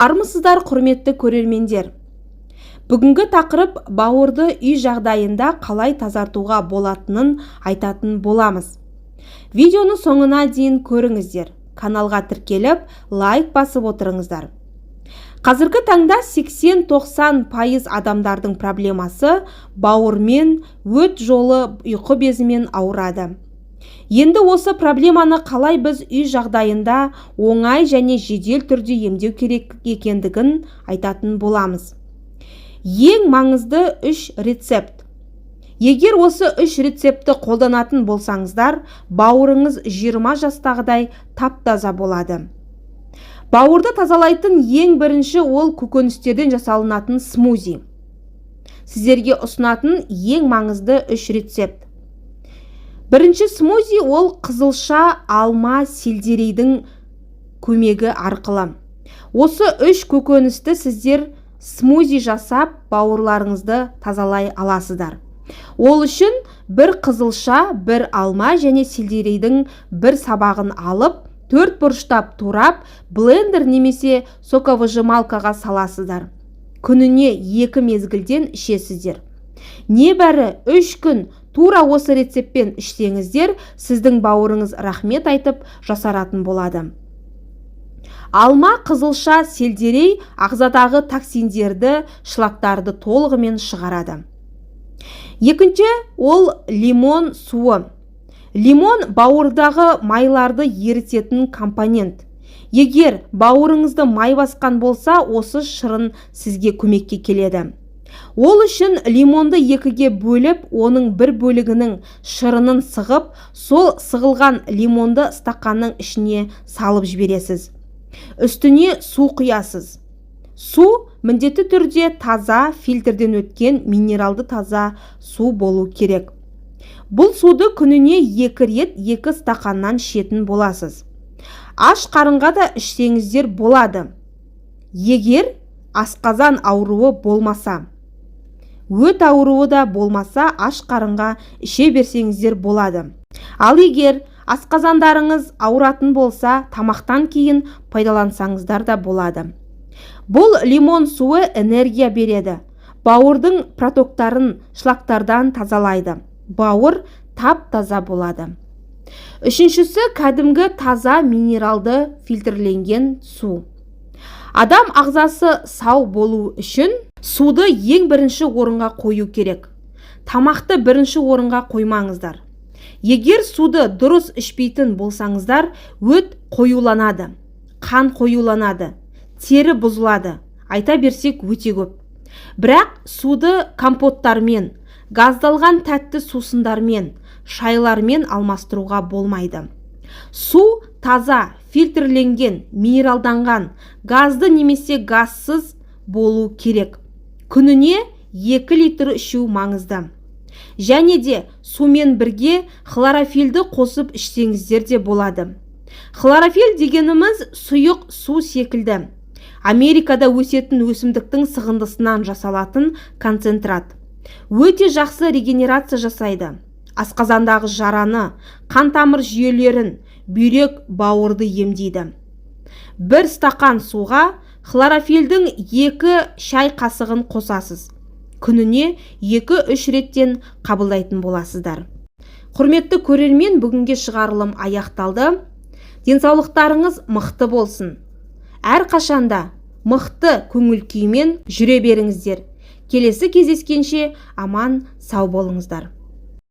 Армысыздар, құрметті көрермендер! Бүгінгі тақырып: бауырды үй жағдайында қалай тазартуға болатынын айтатын боламыз. Видеоны соңына дейін көріңіздер, каналға тіркеліп, лайк басып отырыңыздар. Қазіргі таңда 80-90% адамдардың проблемасы бауырмен, өт жолы, ұйқы безімен ауырады. Енді осы проблеманы қалай біз үй жағдайында оңай және жедел түрде емдеу керек екендігін айтатын боламыз. Ең маңызды үш рецепт. Егер осы үш рецептті қолданатын болсаңыздар, бауырыңыз 20 жастағыдай тап-таза болады. Бауырды тазалайтын ең бірінші ол көкөністерден жасалынатын смузи. Сіздерге ұсынатын ең маңызды үш рецепт: бірінші смузи ол қызылша, алма, сельдерейдің көмегі арқылы. Осы үш көкөністі сіздер смузи жасап, бауырларыңызды тазалай аласыздар. Ол үшін бір қызылша, бір алма және сельдерейдің бір сабағын алып, төрт бұрыштап турап, блендер немесе соковыжималкаға саласыздар. Күніне екі мезгілден ішесіздер. Небәрі 3 күн тура осы рецептпен ішсеңіздер, сіздің бауырыңыз рахмет айтып, жасаратын болады. Алма, қызылша, сельдерей ағзадағы токсиндерді, шлактарды толығымен шығарады. Екінші ол лимон суы. Лимон бауырдағы майларды ерітетін компонент. Егер бауырыңызды май басқан болса, осы шырын сізге көмекке келеді. Ол үшін лимонды екіге бөліп, оның бір бөлігінің шырынын сығып, сол сығылған лимонды стақанның ішіне салып жібересіз. Үстіне су құясыз. Су міндетті түрде таза, фильтрден өткен, минералды таза су болу керек. Бұл суды күніне екі рет екі стақаннан ішетін боласыз. Аш қарынға да ішсеңіздер болады. Егер асқазан ауруы болмаса, өт ауруы да болмаса, аш қарынға іше берсеңіздер болады. Ал егер асқазандарыңыз ауыратын болса, тамақтан кейін пайдалансаңыздар да болады. Бұл лимон суы энергия береді, бауырдың протоктарын шлактардан тазалайды, бауыр тап-таза болады. Үшіншісі кәдімгі таза минералды фильтрленген су. Адам ағзасы сау болу үшін суды ең бірінші орынға қою керек. Тамақты бірінші орынға қоймаңыздар. Егер суды дұрыс ішпейтін болсаңыздар, өт қоюланады, қан қоюланады, тері бұзылады, айта берсек, өте көп. Бірақ суды компоттармен, газдалған тәтті сусындармен, шайлармен алмастыруға болмайды. Су таза, фильтрленген, минералданған, газды немесе газсыз болу керек. Күніне 2 литр ішу маңызды. Және де сумен бірге хлорофилді қосып ішсеңіздер де болады. Хлорофилл дегеніміз сұйық су секілді Америкада өсетін өсімдіктің сығындысынан жасалатын концентрат. Өте жақсы регенерация жасайды, асқазандағы жараны, қан тамыр жүйелерін, бүйрек, бауырды емдейді. Бір стақан суға хлорофилдің 2 шай қасығын қосасыз. Күніне 2-3 реттен қабылдайтын боласыздар. Құрметті көрермен, бүгінге шығарылым аяқталды. Денсаулықтарыңыз мықты болсын, әрқашанда мықты көңіл күймен жүре беріңіздер. Келесі кездескенше аман сау болыңыздар.